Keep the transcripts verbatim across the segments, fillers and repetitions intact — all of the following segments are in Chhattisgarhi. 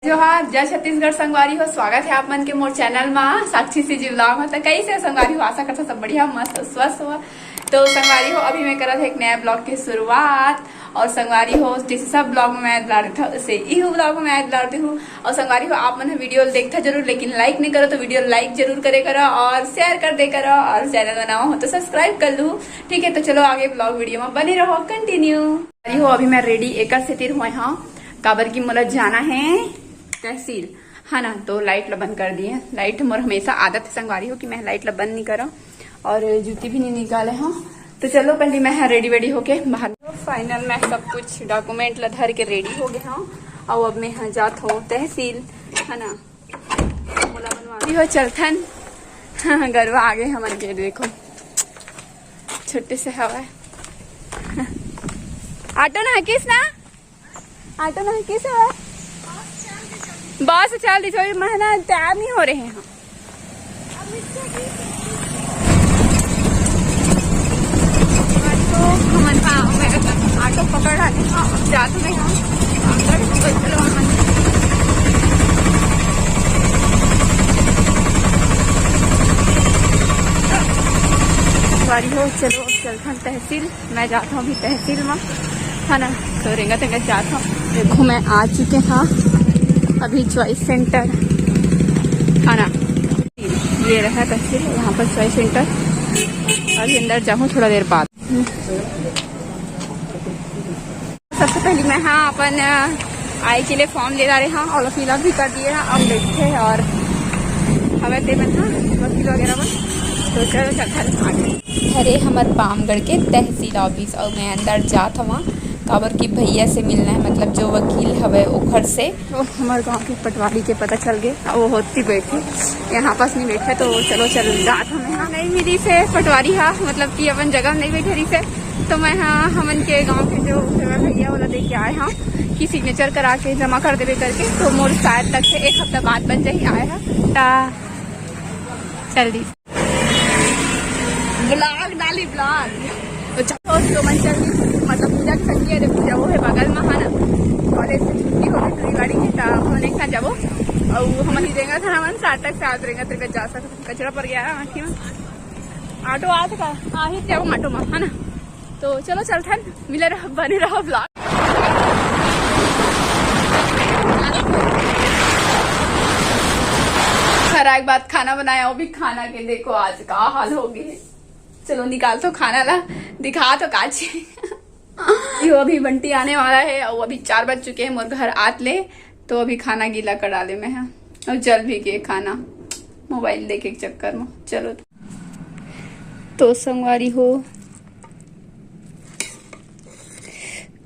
जोहार, जय छत्तीसगढ़ संगवारी हो। स्वागत है आप मन के मोर चैनल मा, साक्षी सीजी ब्लॉग में। तो कैसे हो संगवारी हो? आशा करता सब बढ़िया, मस्त, स्वस्थ हो। तो संगवारी हो, अभी मैं करत है एक नया ब्लॉग की शुरुआत। और संगवारी हो, जैसे सब ब्लॉग में मैं दुलार देता हूँ, उसे इहू ब्लॉग में मैं दुलार देती हूँ। और संगवारी हो, आप मन वीडियो देखता जरूर, लेकिन लाइक नहीं करो तो वीडियो लाइक जरूर करे करो और शेयर कर दे करो और चैनल बनाओ हो तो सब्सक्राइब कर लू। ठीक है, तो चलो आगे ब्लॉग वीडियो में बने रहो, कंटिन्यू। संगवारी हो, अभी मैं रेडी एकर सेतिर होए हाँ, काबर की मोला जाना है तहसील, है ना। तो लाइट ला बंद कर दिए। लाइट मोर हमेशा आदत है संगवारी हो कि मैं लाइट ला बंद नहीं करा और जूती भी नहीं निकाले हाँ। तो चलो पहले मैं रेडी वेडी होके बाहर। फाइनल मैं सब कुछ डॉक्यूमेंट ला धर के रेडी हो गए हाँ। और अब मैं हाँ जात हूँ तहसील, है ना। मोला बनवा हो चलथन। गरवा आगे हमन के देखो, छोटे से हवा। ऑटो ना किस ना, ऑटो ना किस हवा। बस चल दी, थोड़ी मेहनत तैयार नहीं हो रहे हैं। तो हमन का ऑटो पकड़ रहा था, जात में हम गाड़ी हो। चलो अब चलथन तहसील। मैं जाता हूँ अभी तहसील में, है ना। तो रेंगा तेंगा जाता हूँ। देखो मैं आ चुके हाँ अभी चॉइस सेंटर, है ना। ये रहा तहसील, यहाँ पर चॉइस सेंटर। अभी अंदर जाऊँ थोड़ा देर बाद। सबसे पहले मैं हाँ अपन आई के लिए फॉर्म ले रहे हाँ और फिलअप भी कर दिए हाँ। अब देखते हैं और हमें ते में हाँ वकील वगैरह में। तो चलो चलता है आगे। अरे हमर पामगढ़ के तहसील ऑफिस और मैं अंदर जात हवा, काबर की भैया से मिलना है, मतलब जो वकील हवे ओखर से। तो हमारे गांव के पटवारी के पता चल गए, अब वो होती बैठी, यहाँ पास नहीं बैठे। तो चलो चल जात हमें हाँ नहीं मिली से पटवारी हाँ, मतलब कि अपन जगह नहीं बैठे रही से। तो मैं हाँ हमन के गांव के जो सेवा भैया वाला दे के आए हाँ कि सिग्नेचर करा के जमा कर देवे करके। तो मोर शायद तक से एक हफ्ता बाद बन जाही आए हाँ। ता चल दी। ब्लॉग डाली ब्लॉग। तो चलो तो मन चल रही, मतलब पूजा की छुट्टी है, पूजा वो है बगल में है ना। कॉलेज से छुट्टी हो गई पूरी गाड़ी की, तो हम एक साथ जाबो। और हम ही देंगे था हमन सात तक साथ रहेंगे तेरे जा सकते, कचरा पड़ गया है आँखी में। ऑटो आत का आ ही जाबो ऑटो में है ना। तो चलो चलथन, मिले रहो, बने रहो ब्लॉग। खरा एक बात खाना बनाया, वो भी खाना के देखो आज का हाल हो गए। चलो निकाल तो खाना ला, दिखा तो काची। यो अभी बंटी आने वाला है और अभी चार बज चुके हैं मोर घर आत ले। तो अभी खाना गीला कर डाले मैं हाँ, और जल भी गए खाना मोबाइल देखे के चक्कर में। चलो तो संगवारी हो,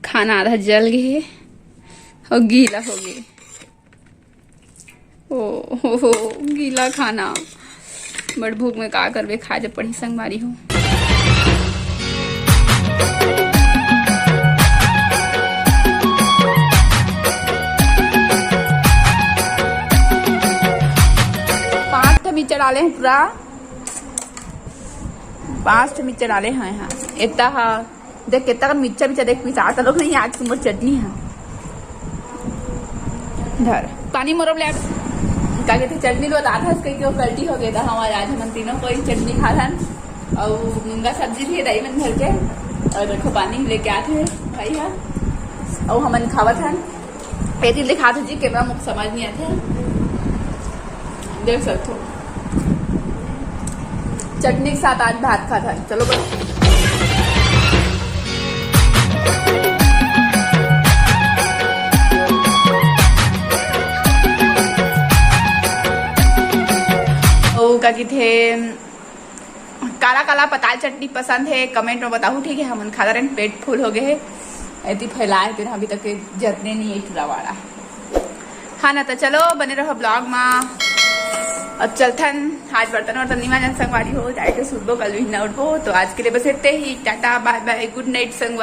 खाना आधा जल गए और गीला हो गए। ओ हो हो, गीला खाना। बड़ भूख में का करबे, खाए जब पड़ी संगवारी हो। पाँच ठो मिर्चा डाले हैं पूरा, पाँच ठो मिर्चा डाले हैं। हाँ, इतना हा देख, कितना मिर्चा मिर्चा देख, पिसा तो लोग नहीं, आज मोर चटनी है। धर पानी मोरब ले। का कहते चटनी लो आधा से कहीं क्यों गलती हो गई था हमारे, आज हम तीनों कोई चटनी खा था और मूंगा सब्जी भी है दाई मन घर के। और देखो पानी लेके आते हैं भाई है और हमन खावत हन। ये दिल दिखा दीजिए, कैमरा मुख समझ नहीं आते हैं, देख सकते हो। चटनी के साथ आज भात खा था। चलो बस। ओ का की थे काला काला पताल चटनी पसंद है, कमेंट में बताहू, ठीक है? हमन खाता रहन, पेट फुल हो गए है, ऐती फैलाए तेरा अभी तक जतने नहीं है टूरा वाला। हाँ ना, तो चलो बने रहो ब्लॉग मा। अब चलथन, आज बर्तन वर्तन नहीं मांजन संगवारी हो, जाए के सुतबो, कल भी ना उठबो। तो आज के लिए बस इतने ही, टाटा बाय बाय, गुड नाइट संगवारी।